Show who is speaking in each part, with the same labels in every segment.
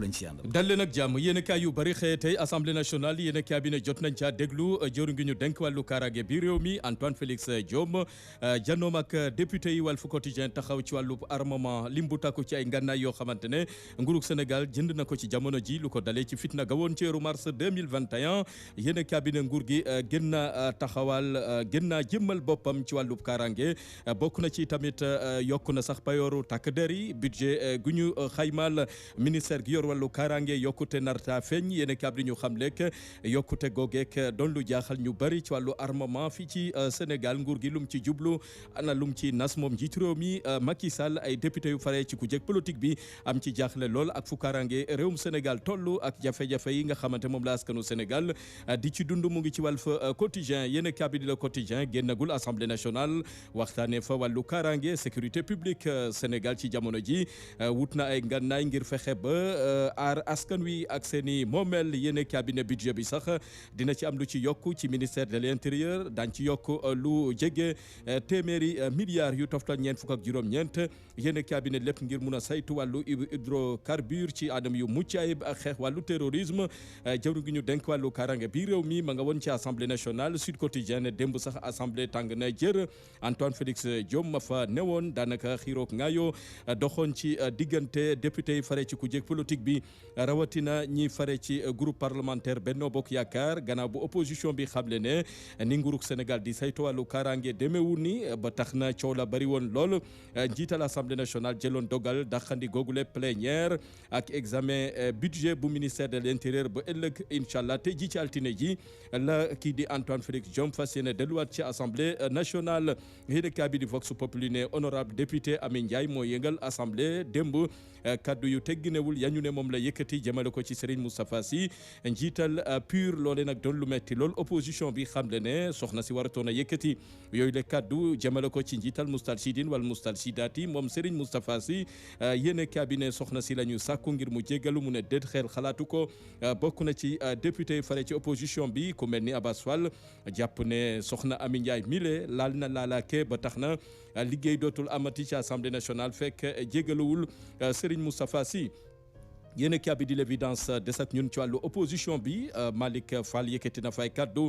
Speaker 1: lañ ci àndal.
Speaker 2: dal leen ak jàmm yéenekaay yu bari xëy tey assemblée nationale yéenekaay bi ne jot nañ caa déglu jëwriñ gi ñu denk wàllu kaaraange bi réew mi Antoine Félix Diome janoom ak député yi Walf Quotidien taxaw ci wàllu armement lim bu takku ci ay ngànnaay yoo xamante ne nguurug Sénégal jënd na ko ci jamono ji lu ko dalee ci fitna ga woon ci weeru mars 2021 yéenekaay bi ne nguur gi gën na taxawal gën naa jëmmal boppam ci wàllu kaaraange bokk na ci tamit yokk na sax payooru takk der yi budget gu ñu xaymaal ministère gi yor wàllu kaaraange yokkute narta feeñ yéen a ñu xam lekk yokkute googeek doon lu jaaxal ñu bari ci wàllu armement fii ci Sénégal nguur gi lum ci jublu ana lum ci nas moom njiitu réew mi Macky Sall ay député yu fare ci ku jëkk politique bi am ci jaaxle lool ak fu kaaraange réewum Sénégal toll ak jafe-jafe yi nga xamante moom la askanu Sénégal di ci dund mu ngi ci Walf Quotidien yéen a di le Quotidien génnagul Assemblée nationale waxtaanee fa wàllu kaaraange sécurité publique Sénégal ci jamono ji wut na ay ngànnaay ngir fexe ba aar askan wi ak seeni moomeel yéene cabinet budget bi sax dina ci am lu ci yokk ci ministère de l'intérieur daañ ci yokk lu jege téeméeri milliards yu toftal ñeent fukk ak juróom-ñeent yéene cabinet lépp ngir mun a saytu wàllu hydrocarbure ci anam yu mucc ayib ak xeex wàllu terrorisme jawru gi ñu denk wàllu karange bi réew mi ma nga woon ci assemblée nationale Sud Quotidien démb sax assemblée tàng na jër Antoine Félix Diome ma fa newoon daanaka xiroog ngaayo doxoon ci diggante député yi fare ci ku jëkk politique bi rawatina ñi fare ci groupe parlementaire Benno Bokk Yaakaar gannaaw bu opposition bi xamle ne ni nguurug Sénégal di saytu wàllu kaaraange demeewul ni ba tax na coow la bari woon lool njiital assemblée nationale jëloon dogal daxandi googule plénière ak examen budget bu ministère de l'intérieur ba ëllëg incha allah te ji ci altine ji la kii di Antoine Félix Diome fas yéene delluwaat ci assemblée nationale yéenekaay bi di Vox Populi ne honorable député Amy Ndiaye moo yëngal assemblée démb kaddu yu tegginewul yañu ne moom la yëkkati jëmale ko ci Serigne Moustapha Sy njiital PUR loole nag doon lu metti lool opposition bi xamle ne soxna si waratoon a yëkkati yooyu le kaddu jëmale ko ci njiital Moustarchidine wala Moustarchidaty moom Serigne Moustapha Sy yéene cabinet soxna si la ñu sàkku ngir mu jéggalu mu ne déet xel xalaatu ko bokk na ci député fare ci opposition bi ku mel ni Abass Fall jàpp ne soxna Amy Ndiaye mile laal na laalaake ba tax na liggéey dootul amati ci assemblée nationale fekk jéggaluwul Serigne Moustapha Sy yéen a bi di l'évidence des ak ñun ci wàllu opposition bi Malick Fall yëkkati na fay kaddu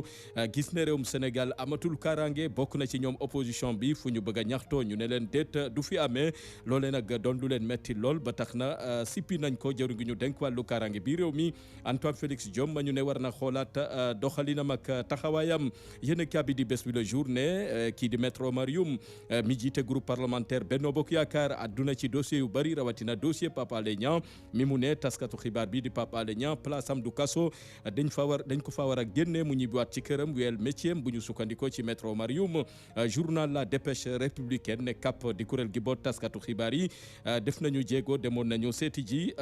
Speaker 2: gis ne réewum Sénégal amatul kaaraange bokk na ci ñoom opposition bi fu ñu bëgg a ñaxtoo ñu ne leen déet du fi amee loolee nag doon lu leen metti lool ba tax na sippi nañ ko jëru ngi ñu denk wàllu kaaraange bi réew mi Antoine Félix Diome ma ñu ne war na xoolaat doxalinam ak taxawaayam yéen a bi di bés bi le jour ne kii di maître Oumar Youm mi jiite groupe parlementaire Benno Bokk Yaakaar adduna ci dossier yu bari rawatina dossier Pape Alé Niang mi mu ne taskatu xibaar bi di Pape Alé Niang place am du kaso dañ ko fa war a génne mu ñibbiwaat ci këram weel métier bu ñu sukkandikoo ci maître Oumar Youm journal La Dépêche républicaine ne CAP di kuréel gi boot taskatu xibaar yi def nañu jéego demoon nañu seeti ji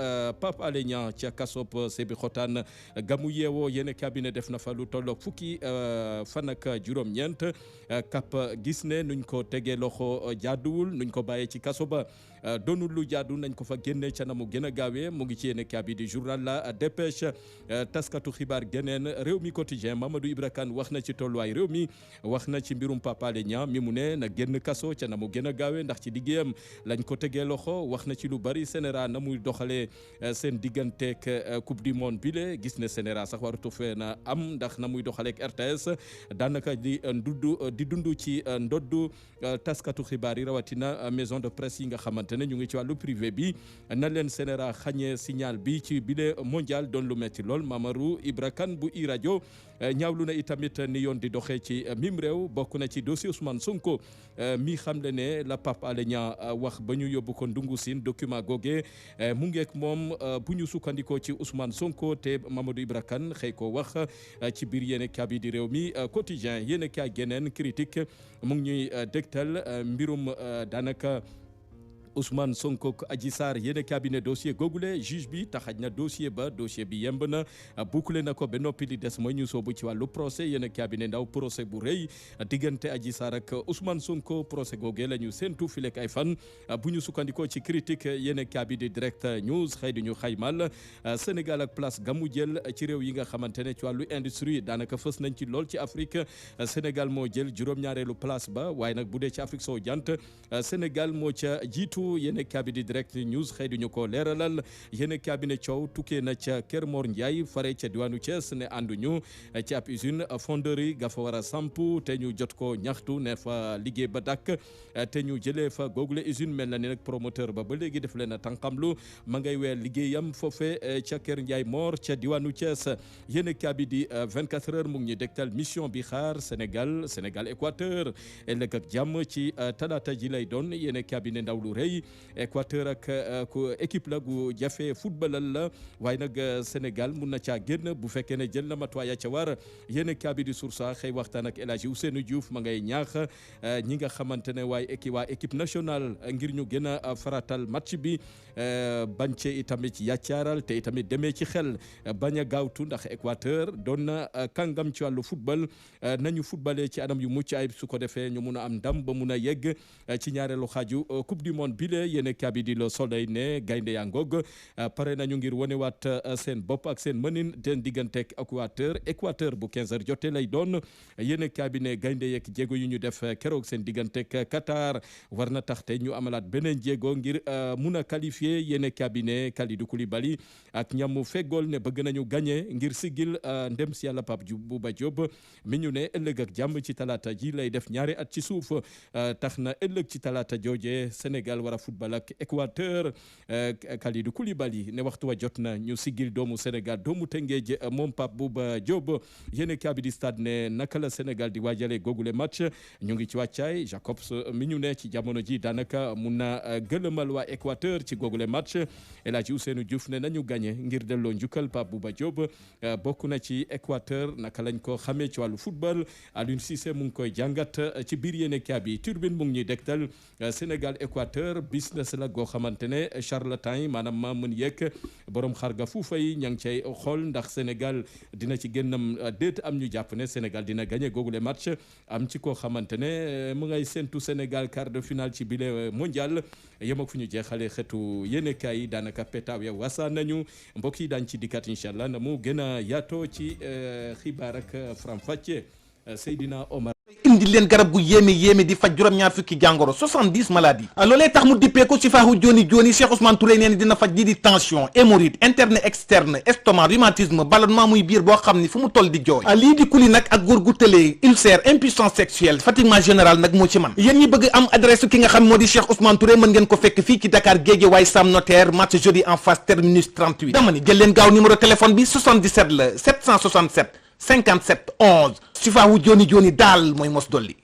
Speaker 2: Pape Alé Niang ca kasop Sébi Xotaan gamu yeewoo yéen cabinet def na fa lu tolloog fukki fan ak juróom-ñeent CAP gis ne nuñ ko tegee loxo jaaduwul nuñ ko bàyyee ci kaso ba doonul lu jaadu nañ ko fa génne ca na mu gën a gaawee mu ngi ci yéen kabi di journal La Dépêche taskatu xibaar geneen réew mi quotidien Mamadou Ibra Kane wax na ci tolluwaay réew mi wax na ci mbirum Pape Alé Niang mi mu ne na génn kaso ca na mu gën a gaawee ndax ci liggéeyam lañ ko tegee loxo wax na ci lu bari Sénéra na muy doxalee seen digganteeg coupe du monde bi le gis ne Sénéra sax waratu fee na am ndax na muy doxaleeg RTS daanaka di dund ci ndoddu taskatu xibaar yi rawatina maison de presse yi nga xamante ne ñu ngi ci wàllu privé bi na leen Sénéra xañee signal bi ci bile mondial doon lu metti lool Mamadou Ibra Kane bu iRadio ñaawlu na itamit ni yoon di doxee ci mim réew bokk na ci dossier Ousmane Sonko mi xamle ne la Pape Alé Niang wax ba ñu yóbbu ko ndungu siin document goge mu ngeek moom bu ñu sukkandikoo ci Ousmane Sonko te Mamadou Ibra Kane xëy ko wax ci biir yéen kabi di réew mi quotidien yéen kaay geneen critique mu ngi ñuy dégtal mbirum daanaka Ousmane Sonko ak Adji Sarr yéen cabinet dossier googule juge bi taxaj na dossier bi yemb na bouclé na ko ba noppi li des mooy ñu soobu ci wàllu procès yéen cabinet ndaw procès bu rëy diggante Adji Sarr ak Ousmane Sonko procès googe la ñu séntu filek ay fan bu ñu sukkandikoo ci critique yéen cabinet direct news xëy di ñu xaymal Sénégal ak place gamu jël ci réew yi nga xamante ne ci wàllu industrie daanaka fës nañ ci lool ci Afrique Sénégal moo jël juróom-ñaareelu place ba waaye nag bu dee ci Afrique soo jant Sénégal moo ca jiitu yaatu yéen kaabine direct news xëy duñu ko leeralal yéen kaabine coow tukkee na ca Kër Mor Ndiaye fare ca diwaanu Thiès ne ànduñu ci ab usine fonderie ga fa war a sampu te ñu jot ko ñaxtu ne fa liggéey ba dakk te ñu jëlee fa googule usine mel na ni nag promoteur ba léegi def leen a tànqamlu ma ngay weer liggéeyam foofe ca Kër Ndiaye Mor ca diwaanu Thiès yéen kaabine di 24 heures mu ngi ñu dégtal mission bi xaar Sénégal Équateur ëllëg ak jàmm ci talaata ji lay doon yéen cabinet ndaw lu rëy Équateur ak équipe la gu jafe footballal la waaye nag Sénégal mun na caa génn bu fekkee ne jël na matuwaay ca war yéen cabinet source xëy waxtaan ak El Hadji Ousseynou Diouf ma ngay ñaax ñi nga xamante ne waa équipe nationale ngir ñu gën a faratal match bi bañ cee itamit yàccaaral te itamit demee ci xel bañ a gaawtu ndax Équateur doon na kàngam ci wàllu football nañu footballé ci anam yu mucc ayib su ko defee ñu mun a am ndam ba mun a yegg ci ñaareelu xaaju coupe du monde bile yéen kabi di Le Soleil ne gaynde yaa ngoog pare nañu ngir wonewaat seen bopp ak seen mënin den digganteeg Équateur bu 15h jotee lay doon yéen kabi ne gaynde yeeg jéego yu ñu def keroog seen digganteeg Qatar war na tax te ñu amalaat beneen jéego ngir mun a qualifié yéen kabi ne Kalidou Koulibaly ak ñamu feggool ne bëgg nañu gagné ngir sigil ndem si yàlla Pape Bouba Diop mi ñu ne ëllëg ak jàmm ci talaata ji lay def ñaari at ci suuf tax na ëllëg ci talaata jooje Sénégal war a football ak Équateur Kalidou Koulibaly ne waxtu wa jot na ñu sigil doomu Sénégal doomu Tëngéej moom Pape Bouba Diop yéen kaabi di stade ne naka la Sénégal di waajale googule match ñu ngi ci wàccaay Jacobs mi ñu ne ci jamono ji daanaka mun na gëlëmal waa Équateur ci googule match El Hadji Ousseynou Diouf ne nañu gagné ngir delloo njukkal Pape Bouba Diop bokk na ci Équateur naka lañ ko xamee ci wàllu football Aliou Cissé mu ngi koy jàngat ci biir yéen kaabi turbine mu ngi ñuy dégtal Sénégal Équateur business la goo xamante ne charlatan yi maanaam maa mën yegg borom xarga fuufa yi ña ngi cay xool ndax Sénégal dina ci génnam déet am ñu jàpp ne Sénégal dina gagné googule match am ci koo xamante ne mu ngay séntu Sénégal quart de finale ci bile mondial yem ak fu ñu jeexalee xeetu yéenekaay yi daanaka petaaw ya wasa nañu mbokk yi daañu ci dikkat incha allah na mu gën a yaatoo ci xibaar ak faram-fàcce Seydina Omar.
Speaker 1: indi leen garab gu yéeme di faj juróom-ñaar fukki jàngoro 70 maladies loolee tax mu dippee ko Sifaahu Joni Cheikh Ousmane Touré nee na dina faj lii di tension hémorroïde interne externe estomac rhumatisme ballonnement muy biir boo xam ni fu mu toll di jooy lii di kuli nag ak góor gu tëlee ulcère impuissance sexuelle fatiguement général nag moo ci man yéen ñi bëgg am adresse ki nga xam moo di Cheikh Ousmane Touré mën ngeen ko fekk fii ci Dakar Guédiawaye Sam Notaire marché jeudi en face terminus 38 dama ni jël leen gaaw numéro téléphone bi 77 la 767 57 11 Sifaahu Joni daal mooy mos dolli